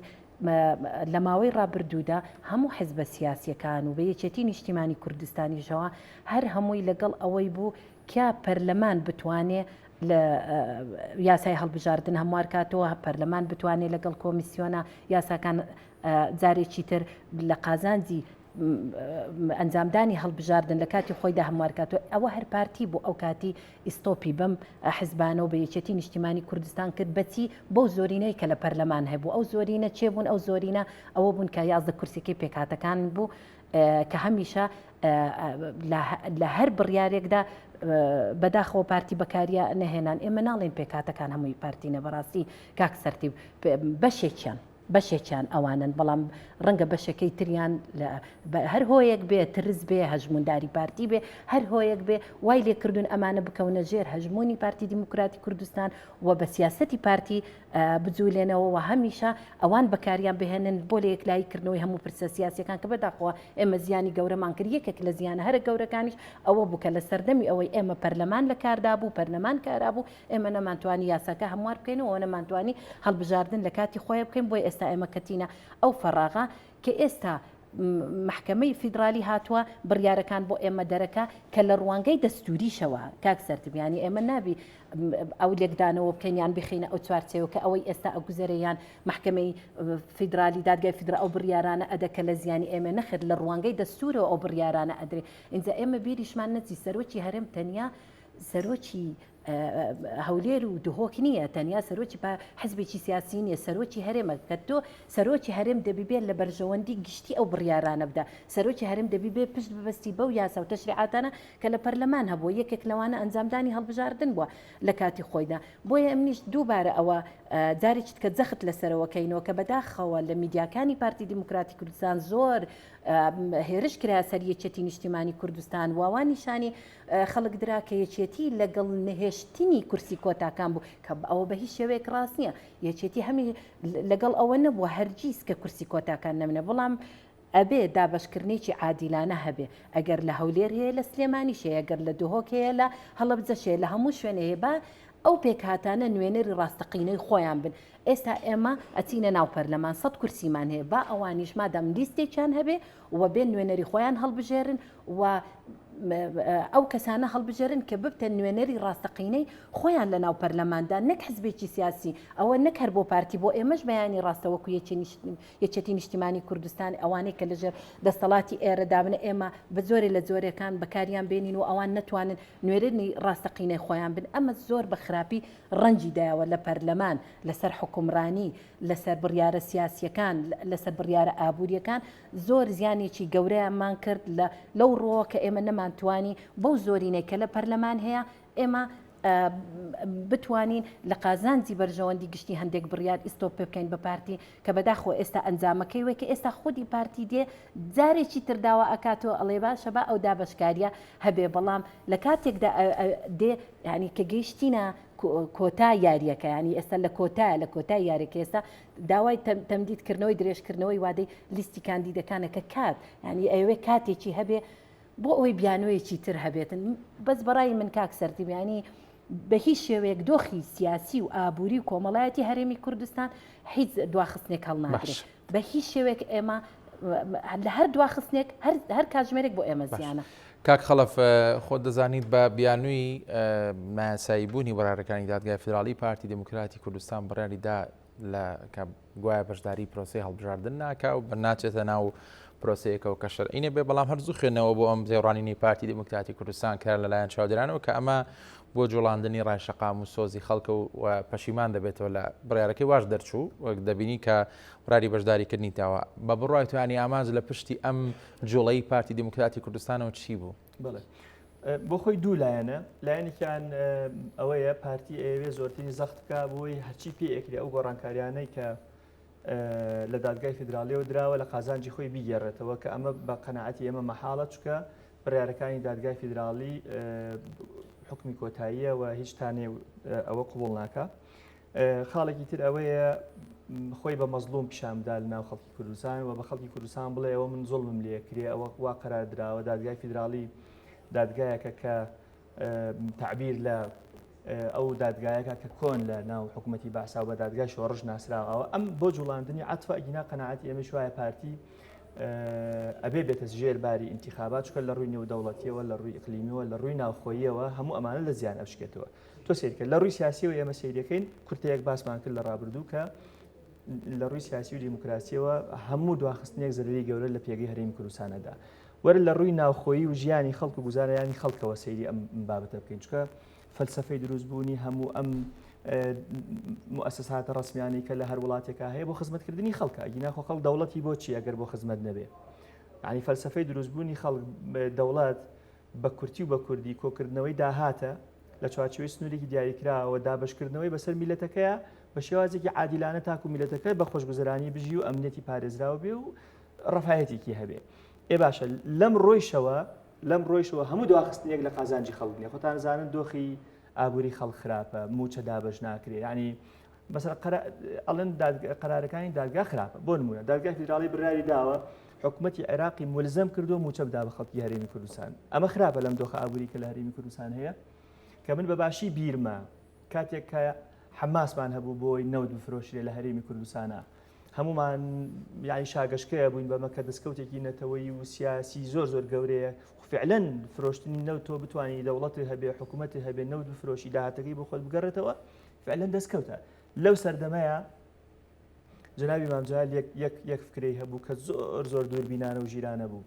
لە ماوەی ڕابردوودا هەموو حزبە سیاسیەکان و بە یەکێتی نیشتیمانی کوردستانیشەوە هەر هەمووی لەگەڵ ئەوەی بوو کە پەرلەمان بتوانێ لە یاسای هەڵبژاردن هەموار کاتەوە پەرلەمان بتوانێت لەگەڵ کۆمیسیۆنە یاساکان جارێکی تر لە قازانجی ئەنجامدانی هەڵبژاردن لە کاتی خۆیدا هەموارکاتەوە ئەوە هەر پارتی بوو ئەو کاتی ئیستۆپی بەم حزبانەوە بە یەکێتی نیشتیمانی کوردستان کرد بەچی بەو زۆرینەی کە لە پەرلەمان هەبوو ئەو زۆرینە چێ بوون ئەو زۆرینە ئەوە بوون کە 11 کورسەکەی پێکهاتەکان بوو کە هەمیشە لە هەر بڕیارێکدا بەداخەوە پارتی بەکاریە نەهێنان ئێمە ناڵێن پێکهاتەکان هەمووی پارتینە بەڕاستی کاک سەرتیب بەشێکیان بەشێکیان ئەوانن بەڵام ڕەنگە بەشەکەی تریان هەر هۆیەک بێ ترس بێ هەژمونداری پارتی بێ هەر هۆیەک بێ وای لێکردون ئەمانە بکەونە ژێر هەژمونی پارتی دیموکراتی کوردستان و بە سیاستی پارتی بجولێنەوە و هەمیشە ئەوان بەکاریان بهێنن بۆ لە یەکلایی کردنەوەی هەموو پرسە سیاسیەکان کە بەداخەوە ئێمە زیانی گەورەمان کرد یەکێک لە زیانە هەرە گەورەکانیش ئەوە بوو کە لە سەردەمی ئەوەی ئێمە پەرلەمان لە کاردا بوو پەرلەمان کارا بوو ئێمە نەمانتوانی یاساکە هەموار بکەینەوە نەمانتوانی هەڵبژاردن لە کاتی خۆی بکەین بۆی ئێستا. ئێستا ئێمە کەتینە ئەو فەراغە کە ئێستا مەحکەمەی فیدرالی هاتووە بڕیارەکان بۆ ئێمە دەرەکا کە لە ڕوانگەی دەستوریشەوە کاک سەرتب یانی ئێمە نابی ئەو لێکدانەوە بکەین یان بخینە ئەو چوارچێوە کە ئەوەی ئێستا ئەگوزەرێ یان مەحکەمەی فیدرالی دادگای فیدرا ئەو بڕیارانە ئەدە کە لە زیانی ئێمە نەخێر لە ڕوانگەی دەستورەوە ئەو بڕیارانە ئەدرێ ئینجا ئێمە بیریشمان نەچی سەرۆکی هەرێم تەنیا سەرۆکی هەولێر و دهۆک نییە، تەنیا سەرۆکی حزبێکی سیاسی نییە، سەرۆکی هەرێمە، کە تۆ سەرۆکی هەرێم دەبی بێ لە بەرژەوەندی گشتی ئەو بڕیارانە بدا، سەرۆکی هەرێم دەبی بێ پشت ببەستی بەو یاسا و تەشریعاتانە کە لە پەرلەمان هەبووە، یەکێک لەوانە ئەنجامدانی هەڵبژاردن بووە لە کاتی خۆیدا. بۆیە ئەمنیش دووبارە ئەوە جارێکی تکە جەخت لەسەرەوە کەینەوە کە بەداخەوە لە میدیاکانی پارتی دیموکراتی کوردستان زۆر هێرش کرایە سەر یەکێتی نیشتیمانی کوردستان و وا نیشانی خەڵک درا کە یەکێتی لەگەڵ نەهێشتنی کورسی کۆتاکان بوو کە ئەوە بە هیچ شێوەیەک ڕاست نییە یەکێتی هەمی لەگەڵ ئەوە نەبووە هەرگیز کە کورسی کۆتاکان نەمنە بەڵام ئەبێ دابەشکردنێکی عادیلانە هەبێ ئەگەر لە هەولێر هەیە لە سلێمانیش هەیە گەر لە دهۆک هەیە لە هەڵەبجەش هەیە لە هەموو شوێنێ هەیە با ئەو پێکهاتانە نوێنەری ڕاستەقینەی خۆیان بن ئێستا ئێمە ئەچینە ناو پەرلەمان سەد کورسیمان هەیە با ئەوانیش مادام لیستێکیان هەبێ و بێن نوێنەری خۆیان هەڵبژێرن و ئەو کەسانە هەڵبژێرن کە ببتە نوێنەری ڕاستەقینەی خۆیان لە ناو پەرلەماندا نەک حزبێکی سیاسی ئەوە نەک هەر بۆ پارتی بۆ ئێمەش بەیانی ڕاستە وەکو یەکێتی نیشتیمانی کوردستان ئەوانەی کە لەژێر دەستەڵاتی ئێرەدا بن ئێمە بە جۆرێ لە جۆرەکان بەکاریان بێنین و ئەوان نەتوانن نوێنەری ڕاستەقینەی خۆیان بن ئەمە زۆر بە خراپی ڕەنجی دایەوە لە پەرلەمان لەسەر حوکمڕانی لەسەر بڕیارە سیاسیەکان لەسەر بڕیارە ئابووریەکان زۆر زیانێکی گەورەیانمان کرد لە لەو ڕووەوە کە ئێمە نەمانتوانی بەو زۆرینەی کە لە پەرلەمان هەیە ئێمە بتوانین لە قازانجی بەرژەوەندی گشتی هەندێک بڕیار ئیستۆپ پێ بکەین بە پارتی کە بەداخەوە ئێستا ئەنجامەکەی وەی کە ئێستا خودی پارتی دێ جارێکی تر داوا ئەکاتەوە ئەڵێ باشە با ئەو دابەشکاریە هەبێ بەڵام لە کاتێکدا دێ ینی کە گەیشتینە کۆتا یاریەکە ینی ئێستا لە کۆتایە لە کۆتای یاریەکە ئێستا داوای تەمدید کردنەوەی درێژکردنەوەی وادەی لیستی کاندیدەکانە کە کات ینی ئەوێ کاتێکی هەبێ بۆ ئەوەی بیانۆیەکی تر هەبێتن بەس بەڕای من کاک سەرتیپ ینی بە هیچ شێوەیەک دۆخی سیاسی و ئابووری و کۆمەڵایەتی هەرێمی کوردستان هیچ دواخستنێک هەڵناگرێت بە هیچ شێوەیەک ئێمە لە هەر دواخستنێک هەر کاتژمێرێک بۆ ئێمە زیانە. کاک خەڵەف خۆت دەزانیت بە بیانووی نایاسایی بوونی بڕیارەکانی دادگای فیدراڵی پارتی دیموکراتی کوردستان بڕیاری دا لە کە گوایە بەشداری پرۆسەی هەڵبژاردن ناکا و بە ناچێتە ناو پرۆسەیەکەوە کە شەرعی نەبێ بەڵام هەر زوو خوێندنەوە بۆ ئەم تێڕوانینەی پارتی دیموکراتی کوردستان کرا لەلایەن چاودێرانەوە کە ئەمە بۆ جوڵاندنی ڕای شەقام و سۆزی خەڵکە و پەشیمان دەبێتەوە لە بڕیارەکەی واش دەرچوو وەک دەبینی کە بڕیاری بەشداریکردنی داوە بە بڕوای توانی ئامانج لە پشتی ئەم جوڵەی پارتی دیموکراتی کوردستانەوە چی بوو؟ بەڵێ بۆ خۆی دوو لایەنە لایەنێکیان ئەوەیە پارتی ئەیەوێ زۆرترین زەخت بکە بۆی هەرچی پێ ئەکرێ ئەو گۆڕانکاریانەی کە لە دادگای فیدراڵیەوە دراوە لە قازانجی خۆی بیگێڕێتەوە کە ئەمە بە قەناعەتی ئێمە مەحاڵە چکە بڕیارەکانی دادگای فیدراڵی حکمی کۆتاییە و هیچ تانێ ئەوە قوبڵ ناکە خاڵێکی تر ئەوەیە خۆی بە مەزلوم پیشان بدا لە ناو خەڵکی کوردستان و بە خەڵکی کوردستان بڵێ ئەوە من زوڵمم لێ کرێ ئەوە وا قەرار دراوە دادگای فیدراڵی دادگایەکە کە تعبیر لە ئەو دادگایەکە کە کۆن لە ناو حکوومەتی بەعسا بە دادگای شۆڕش ناسراوە ئەم بۆ جوڵاندنی عەتفە ئەگینا قەناعەتی ئێمەش وایە پارتی ئەبێ بێتە ژێر باری ئینتیخابات چونکە لە ڕووی نێودەوڵەتیەوە لە ڕووی ئیقلیمیەوە لە ڕووی ناوخۆییەوە هەموو ئەمانە لە زیان ئەشکێتەوە تۆ سەیرکە لە ڕووی سیاسیەوە ئێمە سەیرەکەین کورتەیەک باسمان کرد لە ڕابردوو کە لە ڕووی سیاسی و دیموکراسیەوە هەموو دواخستنێک زەرەری گەورە لە پێگەی هەرێمی کوردستانەدا وەرە لە ڕووی ناوخۆیی و ژیانی خەڵک و گوزارەیانی خەڵکەوە سەیری ئەم بابەتە بکەین چکە فەلسفەی دروستبوونی هەموو ئەم موسساتە ڕسمیانەی کە لە هەر وڵاتێکا هەیە بۆ خزمەتکردنی خەڵکە ئەگینا خۆ خەڵک دەوڵەتی بۆ چی ئەگەر بۆ خزمەت نەبێ یعنی فەلسفەی دروستبوونی خەڵک دەوڵەت بە کورتی و بە کوردی کۆکردنەوەی داهاتە لە چوارچێوەی سنوورێکی دیاریکراوە دابەشکردنەوەی بەسەر میللەتەکەیە بە شێوازێکی عادیلانە تاکو میللەتەکە بە خۆشگوزەرانی بژی و ئەمنیەتی پارێزراو بێ و ڕەفاهەتێکی هەبێ. ئێ باشە لەم ڕۆیشەوە لەم ڕۆیشەوە هەموو دواخستنێک لە قازانجی خەڵک نییە خۆتان زانن دۆخی ئابووری خەڵک خراپە مووچە دابەش ناکرێ یعنی مەسەلەن ئەڵێن قەرارەکانی دادگا خراپە بۆ نمونە دادگای فیدراڵی بڕیاری داوە حکوومەتی عێراقی ملزم کردو موچە بدا بە خەڵکی هەرێمی کوردستان ئەمە خراپە لەم دۆخە ئابووری کە لە هەرێمی کوردستان هەیە کە من بە باشی بیرمە کاتێک کە حەماسمان هەبوو بۆی نەوت بفرۆشرێ لە هەرێمی کوردستانە. هەمومان یانی شاگەشکەیە بووین بەمە کە دەستکەوتێکی نەتەوەیی و سیاسی زۆر زۆر گەورەیە فعلەن فرۆشتنی نەوت تۆ بتوانی دەوڵەتی هەبێ حکوومەتی هەبێ نەوت بفرۆشی داهاتەکەی بۆ خۆت بگەڕێتەوە فعلەن دەستکەوتە لەو سەردەمەیە جەنابی مام جەلال یەک یەک یەک فکرەی هەبوو کە زۆر زۆر دووربینانە و ژیرانە بوو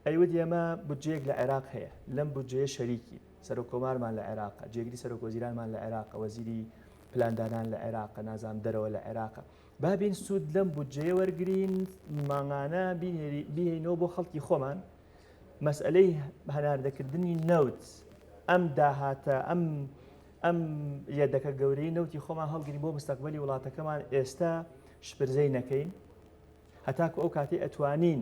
ئەیوت ئێمە بودجەیەک لە عێراق هەیە لەم بودجەیە شەریکی سەرۆک کۆمارمان لە عێراقە جێگری سەرۆک وەزیرانمان لە عێراقە وەزیری پلاندانان لە عێراقە نازام دەرەوە لە عێراقە با بین سوود لەم بودجەیە وەرگین مانگانە بینەوە بۆ خەڵکی خۆمان مەسئلەی هەناردەکردنی نەوت ئەم داهاتە ئەم ئەم یەدەکە گەورەی نەوتی خۆمان هەڵگرین بۆ مستەقبەلی وڵاتەکەمان ئێستا شپرزەی نەکەین هەتاکو ئەو کاتەی ئەتوانین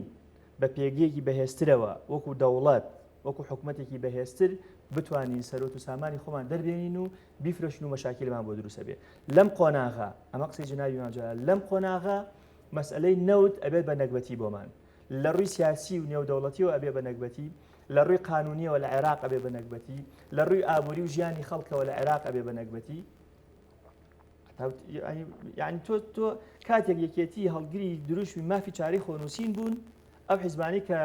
بە پێگەیەکی بەهێزترەوە وەکو دەوڵەت وەکو حکومەتێکی بەهێزتر بتوانین سەرۆت و سامانی خۆمان دەربێنین و بیفرۆشین و مەشاکیلمان بۆ دروستە بێ لەم قۆناغە ئەمە قسەی جەنابی مام جەلال لەم قۆناغە مەسئلەی نەوت ئەبێت بە نەگبەتی بۆمان لە ڕووی سیاسی و نێودەوڵەتیەوە ئەبێ بە نەگبەتی لە ڕووی قانونیەوە لە عێراق ئەبێ بە نەگبەتی لە ڕووی ئابووری و ژیانی خەڵکەوە لە عێراق ئەبێ بە نەگبەتی یعنی تۆ تۆ کاتێک یەکێتی هەڵگری دروشمی مافی چارەی خۆنووسین بوون ئەو حیزبانی کە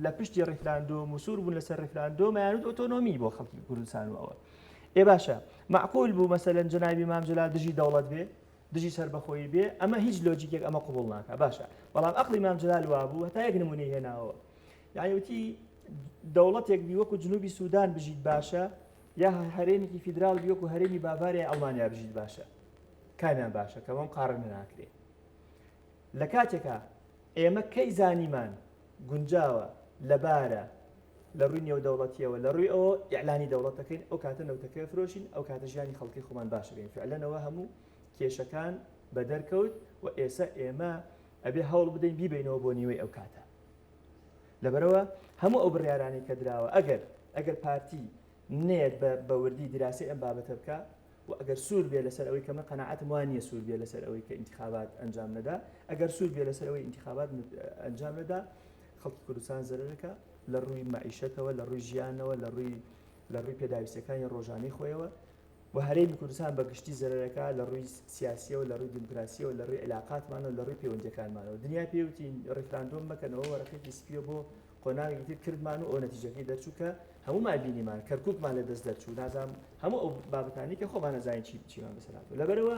لە پشتی ڕیفراندۆم و سوور بوون لەسەر ڕیفراندۆم یانوت ئۆتۆنۆمی بۆ خەڵکی کوردستان و ئەوە ئێ باشە معقول بوو مەسەلەن جەنابی مام جەلال دژی دەوڵەت بێ دژی سەربەخۆیی بێ ئەمە هیچ لۆجیکێک ئەمە قبوڵ ناکە باشە بەڵام ئەقلی مام جەلال وابوو هەتا یەک نمونەی هێناوە یعنی وتی دەوڵەتێک بی وەکو جنوبی سودان بژیت باشە یا هەرێمێکی فیدراڵ بی وەکو هەرێمی باڤاریای ئەڵمانیا بژیت باشە کامیان باشە کە بەم قاڕنە ناکرێ لە کاتێکا ئێمە کەی زانیمان گونجاوە لەبارە لە ڕووی نێودەوڵەتیەوە لە ڕووی ئەوە ئیعلانی دەوڵەت دەکەین ئەو کاتە نەوتەکە فرۆشین ئەو کاتە ژیانی خەڵکی خۆمان باشەکەین فعلەنەوە هەموو کێشەکان بە دەرکەوت و ئێستا ئێمە ئەبێ هەوڵ بدەین بیبینەوە بۆ نیوەی ئەو کاتە لەبەرەوە هەموو ئەو بڕیارانەی کە دراوە ئەگەر ئەگەر پارتی نێت بە وردی دیراسی ئەم بابەتە بکە و ئەگەر سوور بێ لەسەر ئەوەی کە من قەناعەتم وا نییە سوور بێ لەسەر ئەوەی کە ئینتخابات ئەنجام نەدا ئەگەر سوور بێ لەسەر ئەوەی ئینتخابات ئەنجام نەدا خەڵکی کوردستان زەرەرەکە لە ڕووی مەعیشەتەوە لە ڕووی ژیانەوە لە ڕووی لە ڕووی پێداویستەکانی ڕۆژانەی خۆیەوە و هەرێمی کوردستان بە گشتی زەرەرەکە لە ڕووی سیاسیەوە لە ڕووی دیموکراسیەوە لە ڕووی علاقاتمانەوە لە ڕووی پەیوەندیەکانمانەوە دنیا پێوتی ڕیفراندۆم مەکەنەوە وەرەقێکی سپیە بۆ قۆناغێکی تر کردمان و ئەو نەتیجەکەی دەرچوو کە هەموومان بینیمان کەرکوکمان لە دەست دەرچوو نازانم هەموو ئەو بابەتانی کە خۆمان نەزانین چی چیمان بەسەر هاتووە لەبەرەوە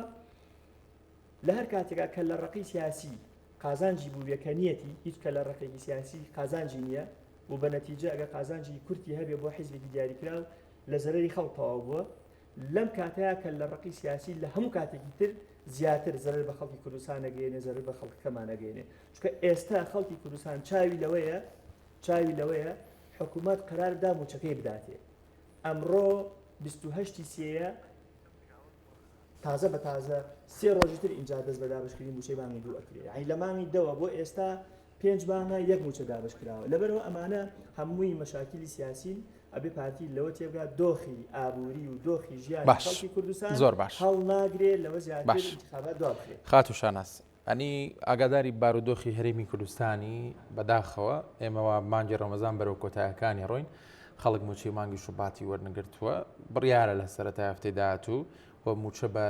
لە هەر کاتێکا کە لە ڕقی سیاسی قازانجی بووبێ کە نیەتی هیچ کە لە ڕقێکی سیاسی قازانجی نییە و بە نەتیجە ئەگەر قازانجی کورتی هەبێ بۆ حیزبێکی دیاریکراو لە زەرەری خەڵک تەواو بووە لەم کاتەیە کە لە ڕقی سیاسی لە هەموو کاتێکی تر زیاتر زەرەر بە خەڵکی کوردستان نەگەێنێ زەرەر بە خەڵکەکەمان نەگەێنێ چونکە ئێستا خەڵکی کوردستان چاوی لەوەیە چاوی لەوەیە حکوومەت قەرار دا موچەکەی بداتێ ئەمڕۆ 28 سێیە تازە بە تازە سێ ڕۆژی تر ئینجا دەست بە دابشکردنی موچەی مانگی دوو ئەکرێ یعنی لە مانگی دەوە بۆ ئێستا پێنج مانگە یەک موچە دابش کراوە لەبەرەوە ئەمانە هەمووی مەشاکیلی سیاسین ئەبێ پارتی لەوە تێبگات دۆخی ئابووری و دۆخی ژیانی باش خەڵکی کوردستان زۆر باش هەڵناگرێ لەوە زیاتر باش ئینتخابات دوا بخرێ. خاتوو شاناز ئەنی ئاگاداری بارودۆخی هەرێمی کوردستانی بەداخەوە ئێمە وا مانگی ڕەمەزان بەرەو کۆتایەکانی ڕۆین خەڵک موچەی مانگی شوباتی وەرنگرتووە بڕیارە لە سەرەتای هەفتەی داهاتوو و موچە بە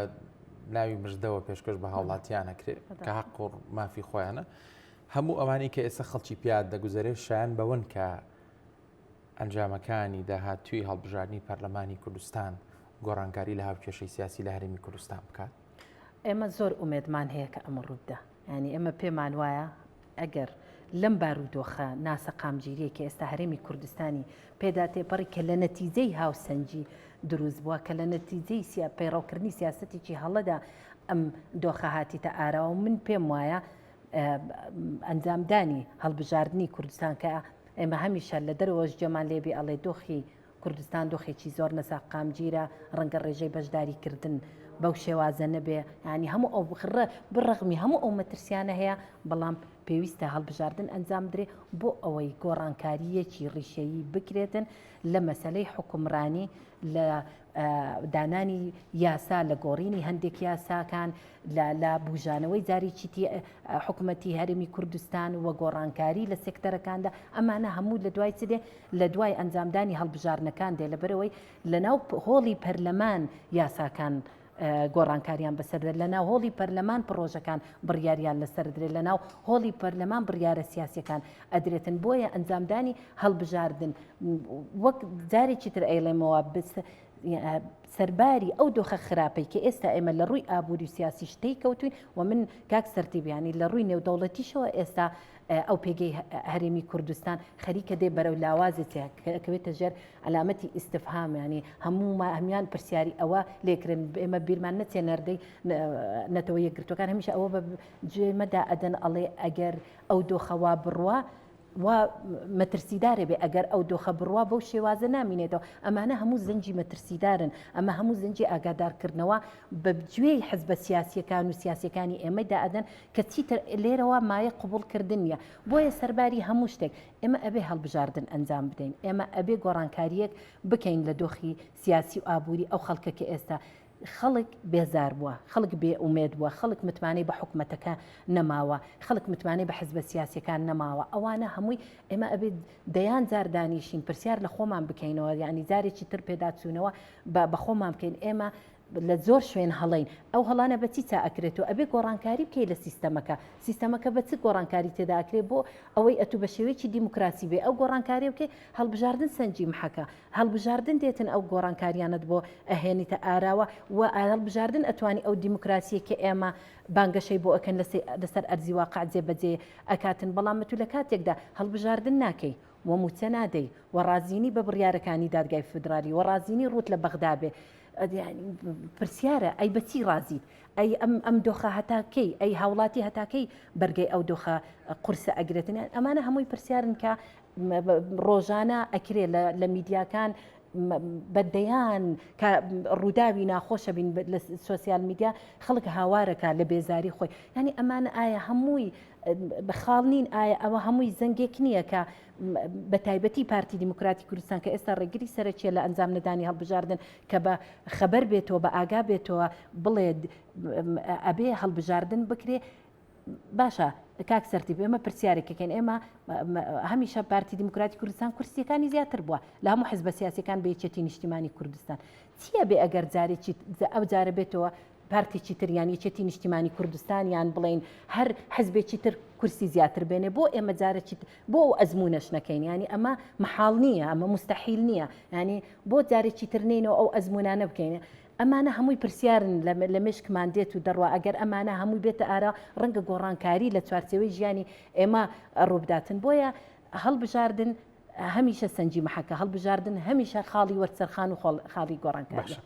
ناوی مژدەوە پێشکەش بە هاوڵاتیان ئەکرێ کە حەق و مافی خۆیانە هەموو ئەوانەی کە ئێستا خەڵکی پیاد دەگوزەرێ شایان بەوەن کە ئەنجامەکانی داهاتووی هەڵبژاردنی پەرلەمانی کوردستان گۆڕانکاری لە هاوکێشەی سیاسی لە هەرێمی کوردستان بکات؟ ئێمە زۆر ئومێدمان هەیە کە ئەمە ڕووبدا. یانی ئێمە پێمان وایە ئەگەر لەم بارودۆخە ناسەقامگیریەی کە ئێستا هەرێمی کوردستانی پێدا تێپەڕی کە لە نەتیجەی هاوسەنگی دروست بووە کە لە نەتیجەی پەیڕەوکردنی سیاسەتێکی هەڵەدا ئەم دۆخە هاتیتە ئاراوە من پێم وایە ئەنجامدانی هەڵبژاردنی کوردستان کە ئێمە هەمیشە لە دەرەوەش جێمان لێبی ئەڵێ دۆخی کوردستان دۆخێکی زۆر نەساقامگیرە، ڕەنگە ڕێژەی بەشداریکردن بەو شێوازە نەبێ، یانی هەموو ئەو ڕ بڕەغمی هەموو ئەو مەترسیانە هەیە، بەڵام پێویستە هەڵبژاردن ئەنجام بدرێ بۆ ئەوەی گۆڕانکارییەکی ڕیشەیی بکرێتن لە مەسەلەی حوکمڕانی، لە دانانی یاسا، لە گۆڕینی هەندێک یاساکان، لە لە بوژانەوەی جارێکی تی حکومەتی هەرێمی کوردستان و گۆڕانکاری لە سێکتەرەکاندا، ئەمانە هەموو لە دوای چ دێ؟ لە دوای ئەنجامدانی هەڵبژاردنەکان دێ، لەبەرئەوەی لەناو هۆڵی پەرلەمان یاساکان. گۆڕانکاریان بەسەر دێت لە ناو هۆڵی پەرلەمان پڕۆژەکان بڕیاریان لەسەر درێت لە ناو هۆڵی پەرلەمان بڕیارە سیاسیەکان ئەدرێتن بۆیە ئەنجامدانی هەڵبژاردن وەک جارێکی تر ئەیڵێمەوە سەرباری ئەو دۆخە خراپەی کە ئێستا ئێمە لە ڕووی ئابووری و سیاسیش تێی کەوتوین و من کاک سەرتیبیانی لە ڕووی نێودەوڵەتیشەوە ئێستا ئەو پێگەی هەرێمی کوردستان خەریکە دێ بەرەو لاوازی کەوێتە ژێر عەلامەتی ئیستفهام یانی هەموو هەموان پرسیاری ئەوە لێکرن ئێمە بیرمان نەچێ نەردەی نەتەوە یەکگرتوەکان هەمیشە ئەوە بە جێمەدا ئەدەن ئەڵێ ئەگەر ئەو دۆخە وا بڕوا وا مەترسیدارە بێ ئەگەر ئەو دۆخە بڕوا بەو شێوازە نامینێتەوە ئەمانە هەموو زەنگی مەترسیدارن ئەمە هەموو زەنگی ئاگادارکردنەوە بە گوێی حزبە سیاسیەکان و سیاسیەکانی ئێمەدا ئەدەن کە چیتر لێرەوە مایە قبوڵکردن نییە بۆیە سەرباری هەموو شتێک ئێمە ئەبێ هەڵبژاردن ئەنجام بدەین، ئێمە ئەبێ گۆڕانکارییەک بکەین لە دۆخی سیاسی و ئابووری ئەو خەڵکە کە ئێستا خەڵک بێزار بووە، خەڵک بێ ئومێد بووە، خەڵک متمانەی بە حکومەتەکە نەماوە، خەڵک متمانەی بە حزبە سیاسیەکان نەماوە، ئەوانە هەمووی ئێمە ئەبێ دەیان جار دانیشین پرسیار لە خۆمان بکەینەوە، یانی جارێکی تر پێداچوونەوە بە خۆمان بکەین، ئێمە لە زۆر شوێن هەڵەین ئەو هەڵانە بە چی چا ئەکرێت و ئەبێ گۆڕانکاری بکەی لە سیستەمەکە سیستەمەکە بە چ گۆڕانکاری تێدا ئەکرێ بۆ ئەوەی ئەتوو بە شێوەیەکی دیموکراسی بێ ئەو گۆڕانکاری بکەی هەڵبژاردن سەنجی محەکە هەڵبژاردن دێتن ئەو گۆڕانکاریانت بۆ ئەهێنیتە ئاراوە و هەڵبژاردن ئەتوانی ئەو دیموکراسیە کە ئێمە بانگەشەی بۆ ئەکەن لەسەر ئەرزی واقع جێبەجێ ئەکاتن بەڵام ئەتوو لە کاتێکدا هەڵبژاردن ناکەی و مووچە نادەی و ڕازینی بە بڕیارەکانی دادگای فیدرالی و ڕازینی ڕووت لە بەغدا بێ پرسیارە ئەی بەچی ڕازیت ئەی ئەم ئەم دۆخە هەتا کەی ئەی هاوڵاتی هەتاکەی بەرگەی ئەو دۆخە قورسە ئەگرێتن ئەمانە هەمووی پرسیارن کە ڕۆژانە ئەکرێ لە میدیاکان بە دەیان کە ڕووداوی ناخۆشە بین لە سۆسیال میدیا خەڵک هاوارەکە لە بێزاری خۆی ینی ئەمانە ئایا هەمووی خاڵ نین ئایا ئەوە هەمووی زەنگێک نییە کە بە تایبەتی پارتی دیموکراتی کوردستان کە ئێستا ڕێگری سەرەکیە لە ئەنجام نەدانی هەڵبژاردن کە بە خەبەر بێتەوە بە ئاگا بێتەوە بڵێ ئەبێ هەڵبژاردن بکرێ باشە کاک سەرتیپ ئێمە پرسیارێکەکەین ئێمە هەمیشە پارتی دیموکراتی کوردستان کورسیەکانی زیاتر بووە لە هەموو حزبە سیاسەکان بە یەکێتی نیشتیمانی کوردستان چییە بێ ئەگەر جارێکی ئەو جارە بێتەوە پارتێکی تر یان یەکێتی نیشتیمانی کوردستان یان بڵێین هەر حزبێکی تر کورسی زیاتر بێنێ بۆ ئێمە جارێکی بۆ ئەو ئەزموونەش نەکەین ینی ئەمە مەحاڵ نییە ئەمە مستحیل نییە ینی بۆ جارێکی تر نینەوە ئەو ئەزمونانە بکەین ئەمانە هەمووی پرسیارن لە مشکمان دێت و دەڕوا ئەگەر ئەمانە هەمووی بێتە ئارا ڕەنگە گۆڕانکاری لە چوارچێوەی ژیانی ئێمە ڕووبداتن بۆیە هەڵبژاردن هەمیشە سەنجی مەحەکە، هەڵبژاردن هەمیشە خاڵی وەرچەرخان و خاڵی گۆڕانکاریە. باشە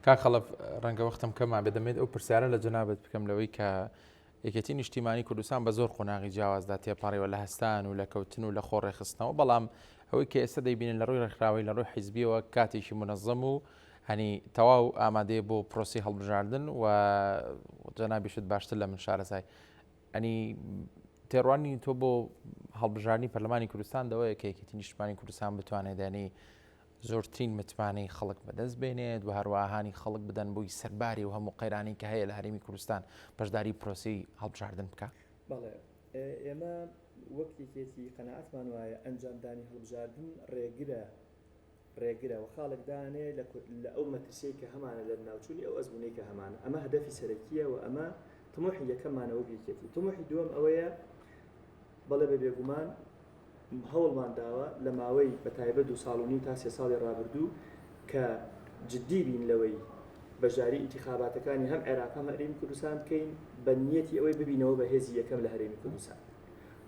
کاک خەڵەف ڕەنگە وەختم کەم مابێ دەمێت ئەو پرسیارە لە جەنابت بکەم لەوەی کە یەکێتی نیشتیمانی کوردستان بە زۆر قۆناغی جیاوازدا تێپەڕیوە لە هەستان و لە کەوتن و لە خۆ ڕێکخستنەوە بەڵام ئەوەی کە ئێستا دەیبینن لە ڕووی ڕێکخراوەی لە ڕووی حیزبیەوە کاتێکی منەزەم و هەنی تەواو ئامادەیە بۆ پرۆسی هەڵبژاردن و جەنابیشت باشتر لە من شارەزای ئەنی تێڕوانینی تۆ بۆ هەڵبژاردنی پەرلەمانی کوردستان دەوەیە کە یەکێتی نیشتمانی کوردستان بتوانێت دانی زۆرترین متمانەی خەڵک بەدەست بێنێت و هەروەهانی خەڵک بدەن بۆی سەرباری و هەموو قەیرانی کە هەیە لە هەرێمی کوردستان بەشداری پرۆسی هەڵبژاردن بکە بەڵێ ئێمە وەک یەکێتی قەناعەتمان وایە ئەنجامدانی هەڵبژاردن ڕێگرە ڕێگرە و خاڵێک دانێ لە لە ئەو مەترسیەی کە هەمانە لە لەناوچوونی ئەو ئەزموونەی کە هەمانە ئەمە هەدەفی سەرەکییە و ئەمە تموحی یەکەممانە وەک یەکێتی تموحی دووەم ئەوەیە بەڵێ بە بێگومان هەوڵمان داوە لە ماوەی بە تایبەت دو ساڵ و نیو تا سێ ساڵی ڕابردوو کە جددی بین لەوەی بەشداری ئینتیخاباتەکانی هەم عێراق هەم هەرێمی کوردستان بکەین بە نیەتی ئەوەی ببینەوە بە هێزی یەکەم لە هەرێمی کوردستان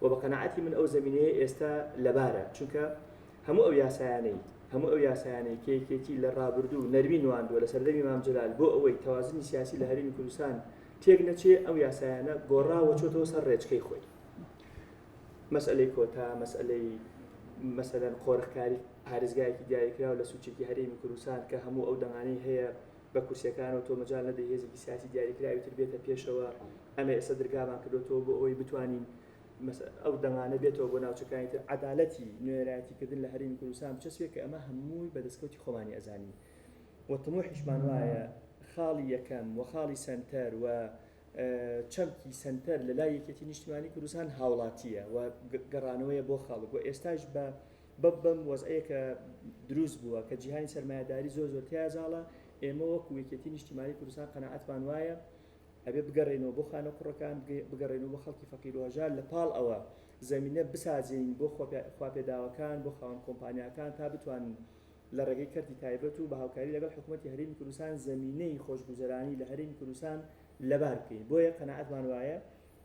و بە قەناعەتی من ئەو زەمینەیە ئێستا لەبارە چونکە هەموو ئەو یاسایانەی هەموو ئەو یاسایانەی کە یەکێتی لە ڕابردوو نەرمی نواندووە لە سەردەمی مام جەلال بۆ ئەوەی تەوازنی سیاسی لە هەرێمی کوردستان تێک نەچێ ئەو یاسایانە گۆڕاوە چۆتەوە سەر ڕێچکەی خۆی مەسئلەی کۆتا مەسئلەی مەسەلەن قۆرخکاری پارێزگایەکی دیاریکراو لە سوچێکی هەرێمی کوردستان کە هەموو ئەو دەنگانەی هەیە بە کورسیەکانەوە تۆ مەجال نەدەی هێزێکی سیاسی دیاریکراوی تر بێتە پێشەوە ئەمە ئێستا درگامان کردوەوە بۆ ئەوەی بتوانین ئەو دەنگانە بێتەوە بۆ ناوچەکانی تر عەدالەتی نوێنەرایەتیکردن لە هەرێمی کوردستان بچەسپێ کە ئەمە هەمووی بە دەستکەوتی خۆمانی ئەزانین و تموحیشمان وایە خاڵی یەکەم و خاڵی سەنتەر و چەمکی سەنتەر لە لای یەکێتی نیشتیمانی کوردستان هاوڵاتییە و گەڕانەوەیە بۆ خەڵک و ئێستاش بە بەم وەزعەیە کە دروست بووە کە جیهانی سەرمایەداری زۆر زۆر تیا زاڵە. ئێمە وەکو یەکێتی نیشتیمانی کوردستان قەناعەتمان وایە ئەبێ بگەڕێینەوە بۆ خانە قوڕەکان، بگەڕێینەوە بۆ خەڵکی فەقیر و هەژار، لە پاڵ ئەوە زەمینە بسازێنین بۆ خواپێداوەکان، بۆ خاوەن کۆمپانیاکان تا بتوانن لە ڕێگەی کەرتی تایبەت و بە هاوکاری لەگەڵ حکوومەتی هەرێمی کوردستان زەمینەی خۆشگوزەرانی لە هەرێمی کوردستان لەبار بکەین. بۆیە قەناعەتمان وایە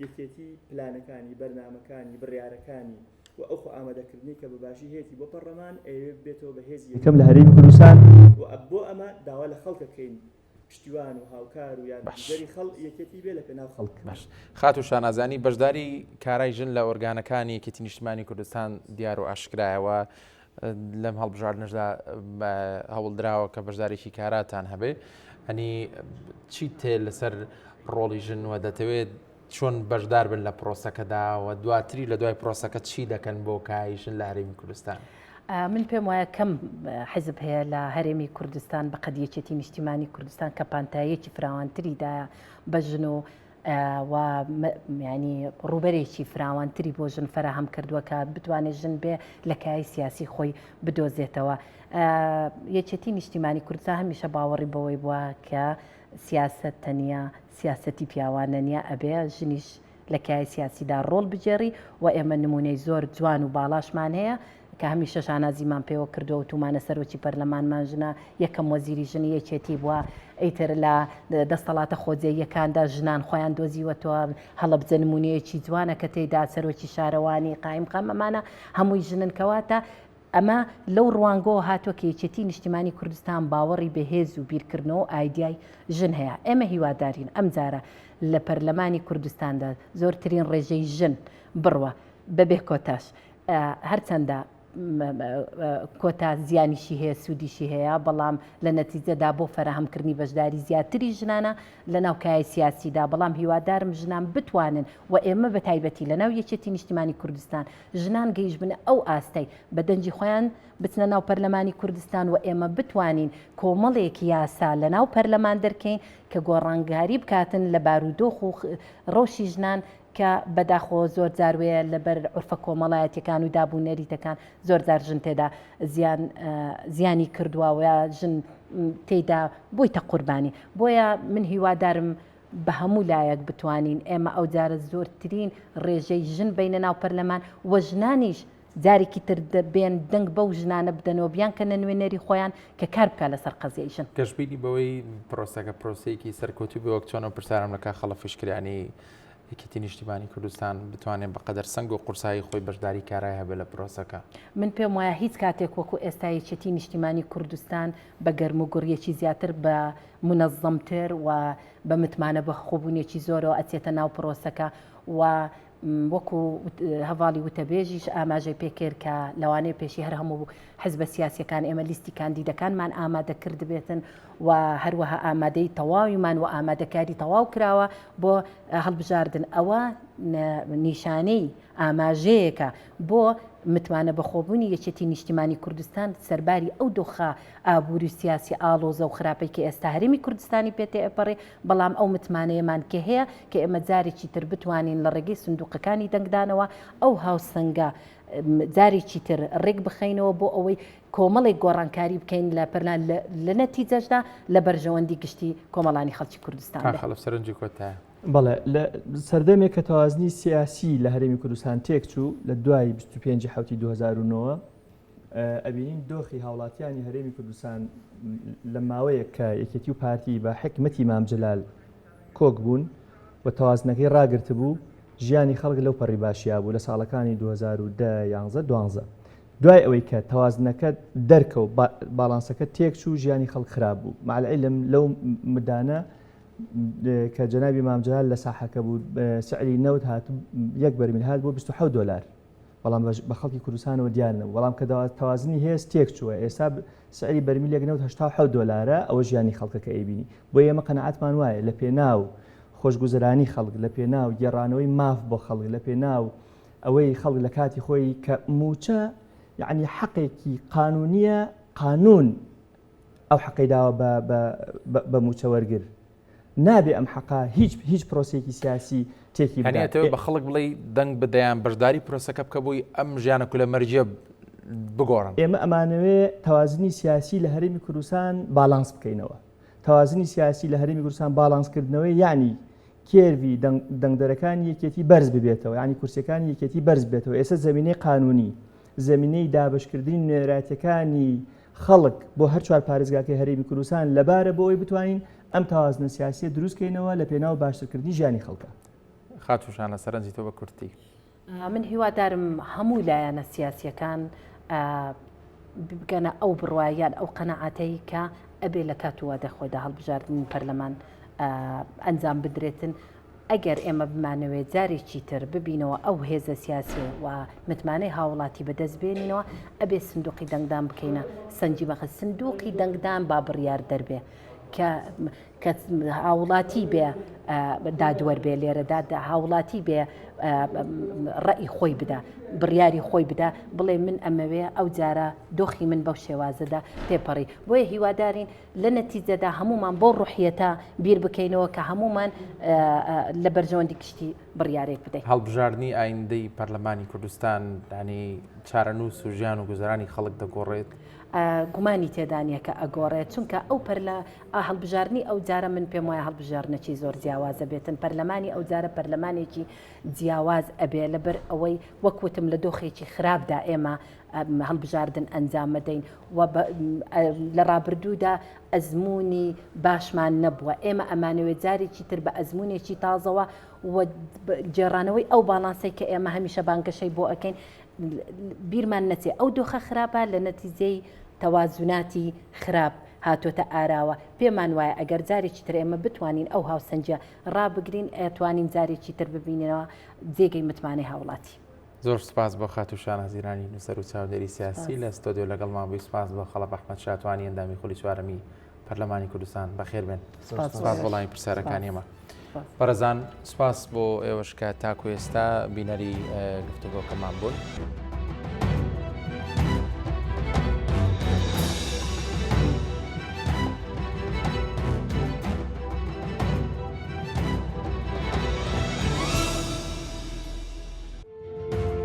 یەکێتی پلانەکانی، بەرنامەکانی، بڕیارەکانی و ئەو خۆئامادەکردنەی کە بە باشی هەیەتی بۆ پەڕلەمان ئەیەوێ ببێتەوە بە هێزی یەکەم لە هەرێمی کوردستان و بۆ ئەمە داوا لە خەڵک ئەکەین پشتیوان و هاوکار و یارمەتیدەری خەڵ یەکێتی بێ لە پێناو خەڵک. باش خاتوو شانازانی بەشداری کارای ژن لە ئۆرگانەکانی یەکێتی نیشتمانی کوردستان دیار و ئاشکرایە و لەم هەڵبژاردنەشدا هەوڵدراوە کە بەشدارێکی کاراتان هەبێ ئەنی چی تێ لەسەر ڕۆڵی ژن و دەتەوێت چۆن بەشدار بن لە پرۆسەکەدا و دواتری لە دوای پرۆسەکە چی دەکەن بۆ کای ژن لە هەرێمی کوردستان؟ من پێم وایە کەم حزب هەیە لە هەرێمی کوردستان بە قەد یەکێتی نیشتیمانی کوردستان کە پانتاییەکی فراوانتری دایە بە ژن و و ینی ڕووبەرێکی فراوانتری بۆ ژن فەراهەم کردووە کە بتوانێت ژن بێ لە کای سیاسی خۆی بدۆزێتەوە. یەکێتی نیشتیمانی کوردستان هەمیشە باوەڕی بەوەی بووە کە سیاسەت تەنیا سیاسەتی پیاوانە نیە ئەبێ ژنیش لە کایەی سیاسیدا ڕۆڵ بگێڕی و ئێمە نمونەی زۆر جوان و باڵاشمان هەیە کە هەمیشە شانازیمان پێوە کردووە و تومانە سەرۆکی پەرلەمانمان ژنە یەکەم وەزیری ژنی یەکێتی بووە ئیتر لە دەستەڵاتە خۆجێیەکاندا ژنان خۆیان دۆزیوەتەوە هەڵەبجە نمونەیەکی جوانە کە تێیدا سەرۆکی شارەوانی قایمقام ئەمانە هەمووی ژنن کەواتە ئەمە لەو ڕوانگەوە هاتووە کە یەکێتیی نیشتیمانی کوردستان باوەڕی بە هێز و بیرکردنەوە و ئایدیای ژن هەیە. ئێمە هیوادارین ئەمجارە لە پەرلەمانی کوردستاندا زۆرترین ڕێژەی ژن بڕوا بەبێ کۆتاش. هەرچەندە کۆتا زیانیشی هەیە سوودیشی هەیە، بەڵام لە نەتیجەدا بۆ فەراهەمکردنی بەشداری زیاتری ژنانە لەناو کایەی سیاسیدا، بەڵام هیوادارم ژنان بتوانن و ئێمە بە تایبەتی لەناو یەکێتی نیشتیمانی کوردستان ژنان گەیشبنە ئەو ئاستەی بە دەنگی خۆیان بچنە ناو پەرلەمانی کوردستان و ئێمە بتوانین کۆمەڵێک یاسا لەناو پەرلەمان دەرکەین کە گۆڕانگاری بکاتن لە بارودۆخ و ڕەوشی ژنان کە بەداخەوە زۆر جار وێ لەبەر عورفە کۆمەڵایەتیەکان و داب و نەریتەکان زۆر جار ژن تێدا زیان زیانی کردووە و ژن تێدا بۆیتە قوربانی بۆیە من هیوادارم بە هەموو لایەک بتوانین ئێمە ئەو جارە زۆرترین ڕێژەی ژن بینە ناو پەرلەمان و ژنانیش جارێکی تر بێن دەنگ بەو ژنانە بدەنەوە بیانکەنە نوێنەری خۆیان کە کار بکا لەسەر قەزیەی ژن. گەشبینی بەوەی پرۆسەکە پرۆسەیەکی سەرکەوتوو بێ وەک چۆن ئەو پرسیارەم لە کاک خەڵەفیش کرد یانی یەکێتی نیشتیمانی کوردستان بتوانێت بە قەدەر سەنگ و قورسایی خۆی بەشداری کارای هەبێت لە پرۆسەکە؟ من پێم وایە هیچ کاتێک وەکو ئێستا یەکێتی نیشتیمانی کوردستان بە گەرموگوڕیەکی زیاتر بە مونەزەمتر و بە متمانە بەخۆبوونێکی زۆرەوە ئەچێتە ناو پرۆسەکە و وەکو هەڤاڵی وتەبێژیش ئاماژەی پێکرد کە لەوانەیە پێشی هەر هەموو حزبە سیاسیەکان ئێمە لیستی کاندیدەکانمان ئامادە کردبێتن و هەروەها ئامادەی تەواویمان و ئامادەکاری تەواو کراوە بۆ هەڵبژاردن ئەوە نیشانەی ئاماژەیەکە بۆ متمانە بەخۆبوونی یەکێتی نیشتیمانی کوردستان سەرباری ئەو دۆخە ئابووری و سیاسی ئاڵۆزە و خراپەی کە ئێستا هەرێمی کوردستانی پێ تێئەپەڕێ، بەڵام ئەو متمانەیەمان کە هەیە کە ئێمە جارێکی تر بتوانین لە ڕێگەی سندوقەکانی دەنگدانەوە ئەو هاوسەنگە جارێکی تر ڕێک بخەینەوە بۆ ئەوەی کۆمەڵێک گۆڕانکاری بکەین لە پەرلان لە نەتیجەشدا لە بەرژەوەندی گشتی کۆمەڵانی خەڵکی کوردستان کاک خەڵەف سەرنجی کۆتایە. بەڵێ، لە سەردەمێک کە تەوازنی سیاسی لە هەرێمی کوردستان تێکچوو لە دوای 25 حوتی 2009 ئەبینین دۆخی هاوڵاتیانی هەرێمی کوردستان لە ماوەیەک کە یەکێتی و پارتی بە حکمەتی مام جەلال کۆک بوون و تەوازنەکەی ڕاگرتبوو ژیانی خەڵک لەو پەڕی باشیا بوو لە ساڵەکانی 2010 11 12 دوای ئەوەی کە تەوازنەکە دەرکەوت باڵانسەکە تێکچوو ژیانی خەڵک خراپ بوو مع العلم لەو مدانە کە جەنابی مام جەلال لە ساحەکە بوو سعری نەوت هات یەک بەرمیل هات بۆ 27 دلار بەڵام بە خەڵکی کوردستانەوە دیار نەبوو بەڵام کە تەوازنی هێز تێک چووە ئێستا سعری بەرمیلێک نەوت 87 دۆلارە ئەوە ژیانی خەڵکەکە ئەیبینی بۆ ئێمە قەناعەتمان وایە لە پێناو خۆشگوزەرانی خەڵک لە پێناو گێڕانەوەی ماف بۆ خەڵک لە پێناو ئەوەی خەڵک لە کاتی خۆی کە موچە یعنی حەقێکی قانونیە قانون ئەو حەقەی داوە بە موچە وەرگر نابێ ئەم حەقە هیچ هیچ پرۆسەیەکی سیاسی تێکی بدات. یانی ئەتەوێ بە خەڵک بڵێی دەنگ بدە یان بەشداری پرۆسەکە بکە بۆی ئەم ژیانە کولەمەرگییە بگۆڕن؟ ئێمە ئەمانەوێ تەوازنی سیاسی لە هەرێمی کوردستان باڵانس بکەینەوە. تەوازنی سیاسی لە هەرێمی کوردستان باڵانسکردنەوەی یعنی curve ی دەنگدەرەکانی یەکێتی بەرز ببێتەوە یعنی کورسیەکانی یەکێتی بەرز بێتەوە ئێستا زەمینەی قانونی زەمینەی دابەشکردنی نوێنەرایەتیەکانی خەڵک بۆ هەر چوار پارێزگاکەی هەرێمی کوردستان لەبارە بۆ ئەوەی بتوانین ئەم تەوازنە سیاسیە دروستکەینەوە لە پێناو باشترکردنی ژیانی خەڵکە. خاتوو شانە سەرنجی تۆ بە کورتی. من هیوادارم هەموو لایەنە سیاسیەکان بگەنە ئەو بڕوا یان ئەو قەناعەتەی کە ئەبێ لە کات و وادەی خۆیدا هەڵبژاردنی پەرلەمان ئەنجام بدرێتن ئەگەر ئێمە بمانەوێت جارێکی تر ببینەوە ئەو هێزە سیاسی و متمانەی هاوڵاتی بەدەست بێنینەوە ئەبێ سندوقی دەنگدان بکەینە سەنجی بەخت سندوقی دەنگدان با بڕیار دەربێ کە کە هاوڵاتی بێ دادوەر بێ لێرەدا هاوڵاتی بێ ڕئی خۆی بدا بڕیاری خۆی بدا بڵێ من ئەمەوێ ئەو جارە دۆخی من بەو شێوازەدا تێپەڕی بۆیە هیوادارین لە نەتیجەدا هەمومان بۆ ڕوحیەتە بیر بکەینەوە کە هەمومان لە بەرژەوەندی گشتی بڕیارێک بدەین. هەڵبژاردنی ئایندەی پەرلەمانی کوردستان یانی چارەنووس و ژیان و گوزەرانی خەڵک دەگۆڕێت؟ گومانی تێدا نییە کە ئەگۆڕێت، چونکە ئەو پەرلە هەڵبژاردنی ئەو جارە من پێم وایە هەڵبژاردنێکی زۆر جیاوازە بێتن، پەرلەمانی ئەو جارە پەرلەمانێکی جیاواز ئەبێ لەبەر ئەوەی وەک وتم لە دۆخێکی خراپدا ئێمە هەڵبژاردن ئەنجامەدەین و لە ڕابردوودا ئەزموونی باشمان نەبووە، ئێمە ئەمانەوێت جارێکی تر بە ئەزموونێکی تازەوە و گێڕانەوەی ئەو باڵانسەی کە ئێمە هەمیشە بانگەشەی بۆ ئەکەین بیرمان نەچێ ئەو دۆخە خراپە لە نەتیجەی تەوازوناتی خراپ هاتۆتە ئاراوە، پێمان وایە ئەگەر جارێکی تر ئێمە بتوانین ئەو هاوسەنگیە ڕابگرین ئەتوانین جارێکی تر ببینەوە جێگەی متمانەی هاوڵاتی. زۆر سوپاس بۆ خاتوو شاناز ئیرانی نووسەر و چاودێری سیاسی لە ستۆدیۆ لەگەڵمان بووی، سوپاس بۆ خەڵەف ئەحمەد شاتوانی ئەندامی خولی چوارەمی پەرلەمانی کوردستان بەخێر بێن. سوپاس بۆ وەڵامی پرسیارەکانی ئێمە. بەڕێزان سوپاس بۆ ئێوەش کە تاکو ئێستا بینەری گفتوگۆکەمان بوون.